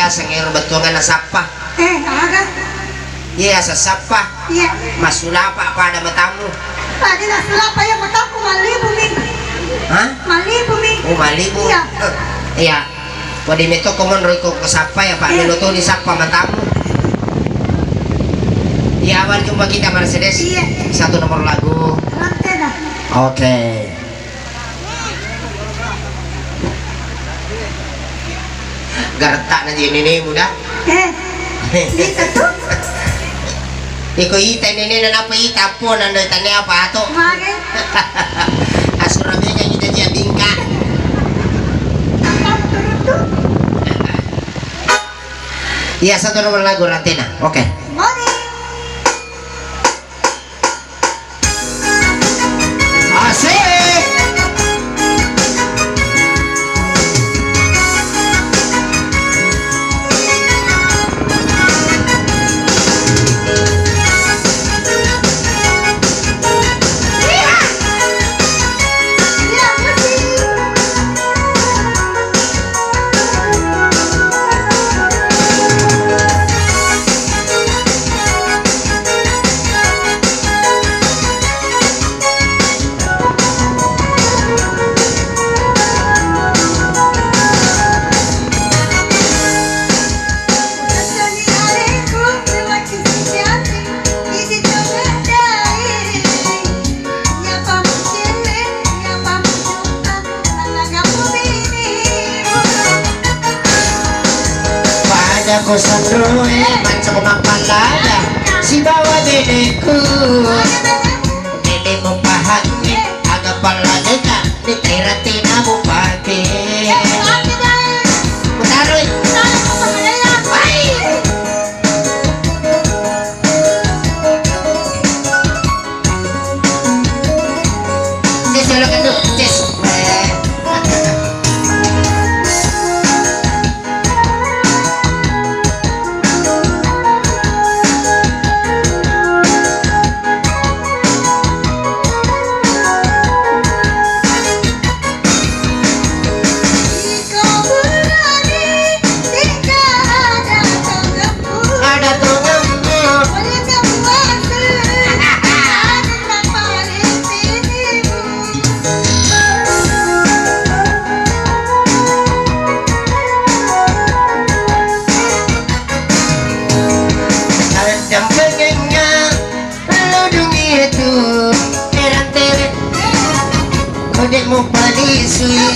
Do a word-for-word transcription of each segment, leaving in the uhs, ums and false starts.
Sengero bettuangan nasappa. Eh, aga? Iya, sasappa. Iya. Masulapa pada matamu. Tadi nasulapa ya mataku malibumi. Hah? Malibumi. Oh, malibu. Iya. Eh, iya. Wadi metto ko monro iko ko sappa ya, Pak. Iya. Melo toni sappa matamu. Ya, awal jumpa kita Mercedes. Iya. Satu nomor lagu. Rante dah. Oke. Gertak na je nene muda. Eh, ita tu? Iko ita nene na apa ita pun anda tanya apa tu? Mage. Asura mega kita je bingka. Apa turun tu? Iya, satu nomor lagu Rantena. Oke. Morning. Asik. Pada ko sanroe, mancaji ko mappallada sibawa beneku. Dede mupahangngi aga palladeta, ni tera tena mupake. Mutaroi. Wai. Ces, solo kendu, ces. Ada tongemmu. Dampengengna ludung itu, terang-terang. Kode mupalisui,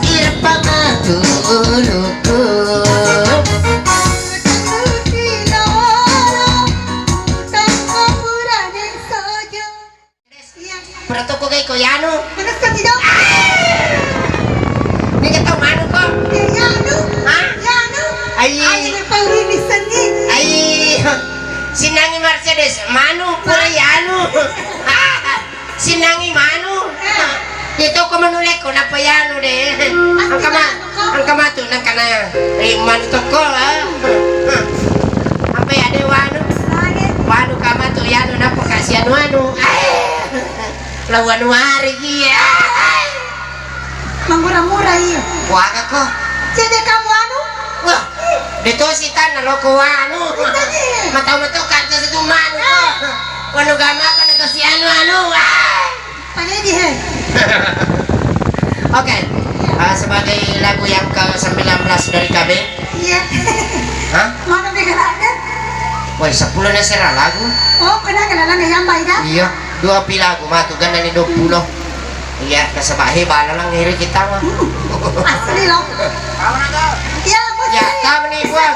irpa matu uluku. Pura tokko gai ko yanu. Manessa tidak? Mega tau manu ko? Eh, yanu. Hah? Yanu. Ai. Ai, pauri misenni. Ai. Sinangi Mercedes, manu pura yanu. Sinangi manu. Eh. Dia toko manu lekko napa yanu de. Engka ma-, engka matu nangkana, eh, manu tokko, eh. Apa ya de wanu? Wanu ka matu yanu napa kasi anu anu. Ai. Lawan wari iya. Ai. Mangura-ngura iya. Waga ko. Cede kamu anu? Wah, de tosi tanna loko anu. Matau matu kanta situ manu ko. Wanu gama ko na tosi anu anu. Ai. Pagedi, he. Oke. Ah, sebagai lagu yang ke sembilan belas dari K B. Iya. Hah? Mana beda ada? Woi, seppulo na sera lagu. Oh, kena kena lana yang baik dah. Iya, dua pi lagu matu ganna ni dua puluh. Iya, nasaba he bala lang ngiri kita mah. Hmm. Asli loh. Ya, musti. Ya, tahu nih gua.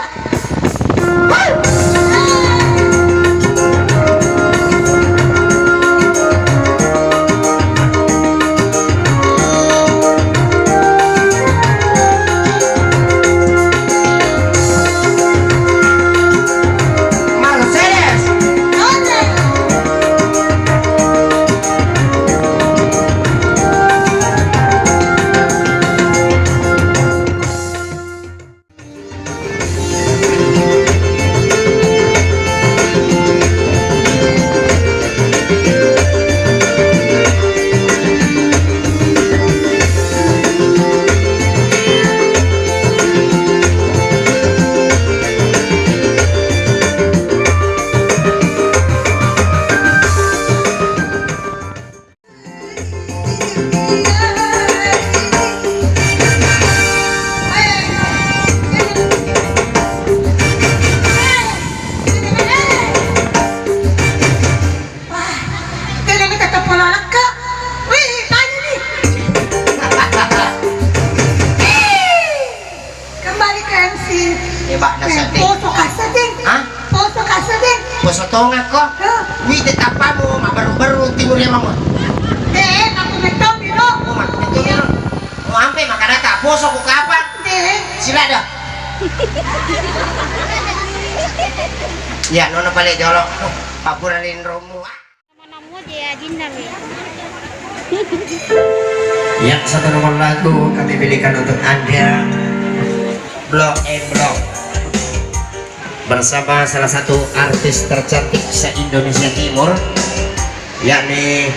Tongakko. Hah? Wite tappamu, mabberu-beru timur ya, Mama. Eh, aku metto piro. Oh, aku metto piro. Iya. Oh, ampe makanaka, poso ku kapang. Eh. Sila dah. Ya, nono pale jolo. Papura lindromu. Mana mua je ajinna we. Ya, satu nomor lagu kami pilihkan untuk Anda. Blok and Blok. Bersama salah satu artis tercantik se-Indonesia Timur, yakni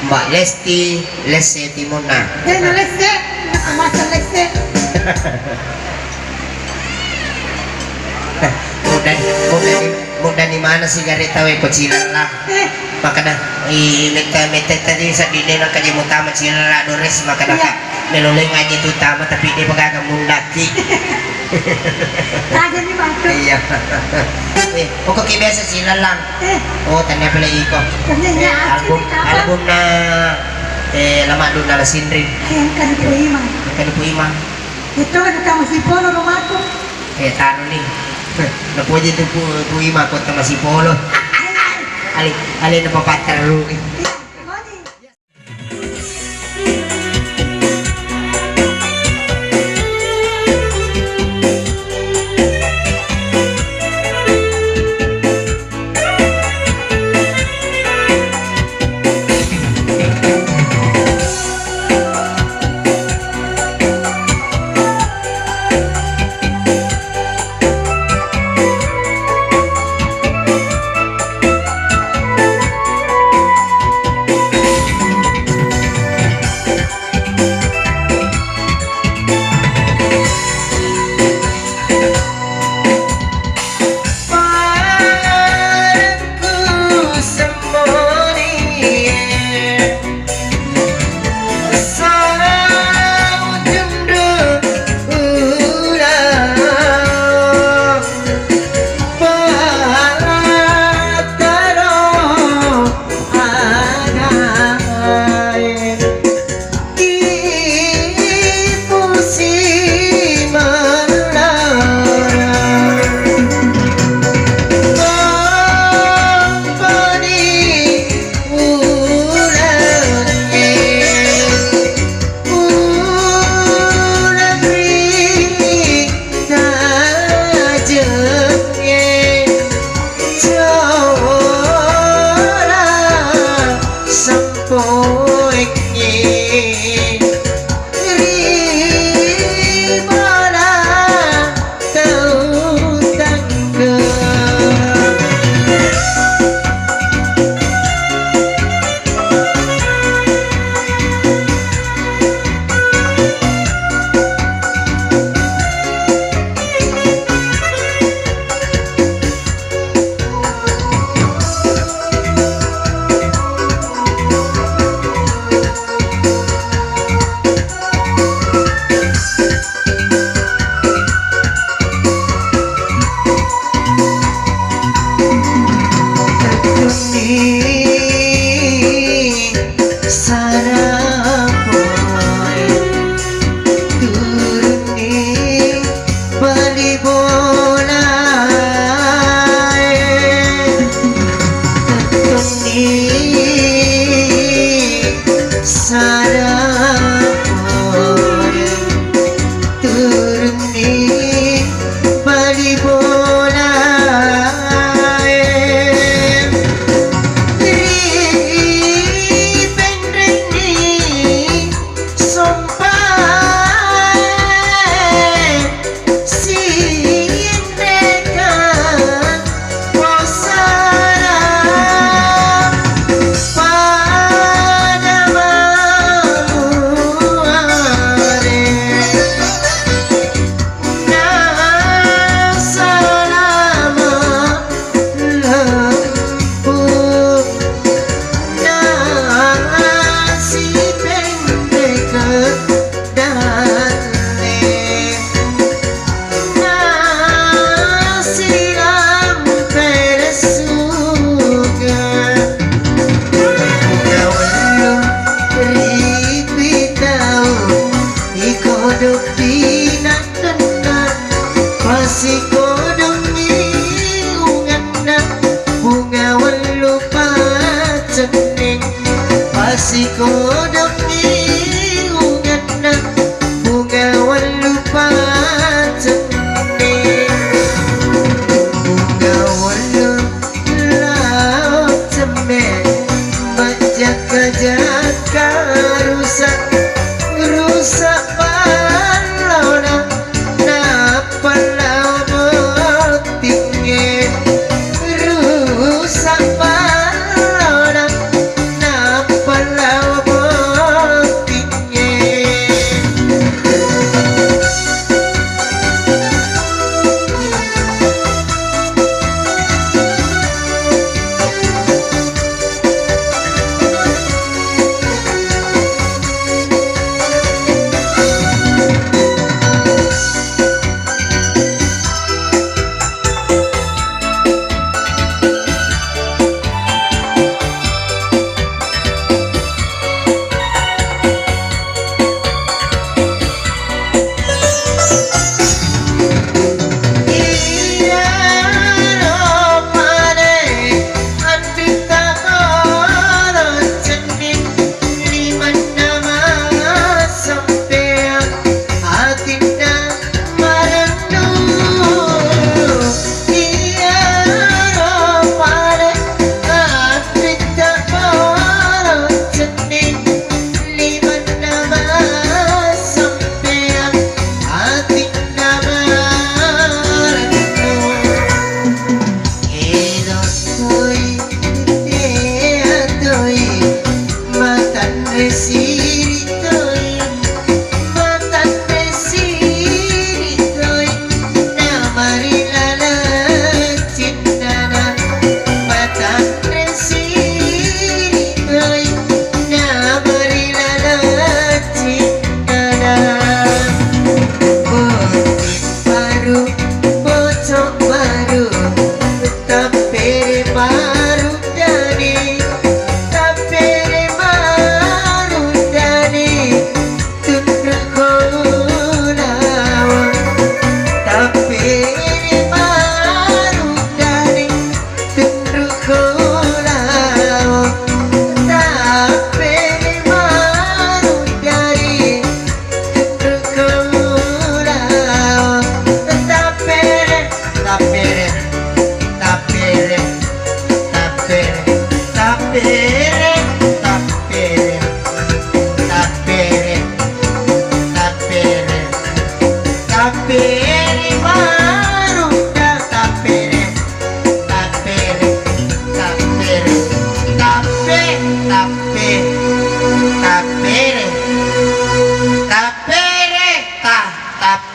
Mbak Lesti Lesse Timunna. Eh, na Lesse, na masa Lesse. Muda, muda, muda di mana sigaretta we ko Cilalla? Eh. Makana, i, metta, metta tadi seddinna kaji mutama Cilalla Dores, makana iya. Ka, melo le ngaji tu tama, tapi de' pa gaga mundaki. Aja ni batu. Iya. Eh, pokoknya biasa Cilalla. Eh. Oh, tanya pale iko. Tanya ya, eh, album, album na, eh, lama dulu na Sinri. Eh, kan ibu Ima. Kan ibu Ima. Itu kan kita masih polo rumahku. Eh, tanu ni. Napoji tu pu, pu Ima kota masih polo. Ale, ale na papatteru.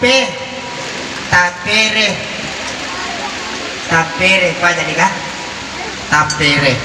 Pe, tapere, tapere, pa jadi ka? Tapere.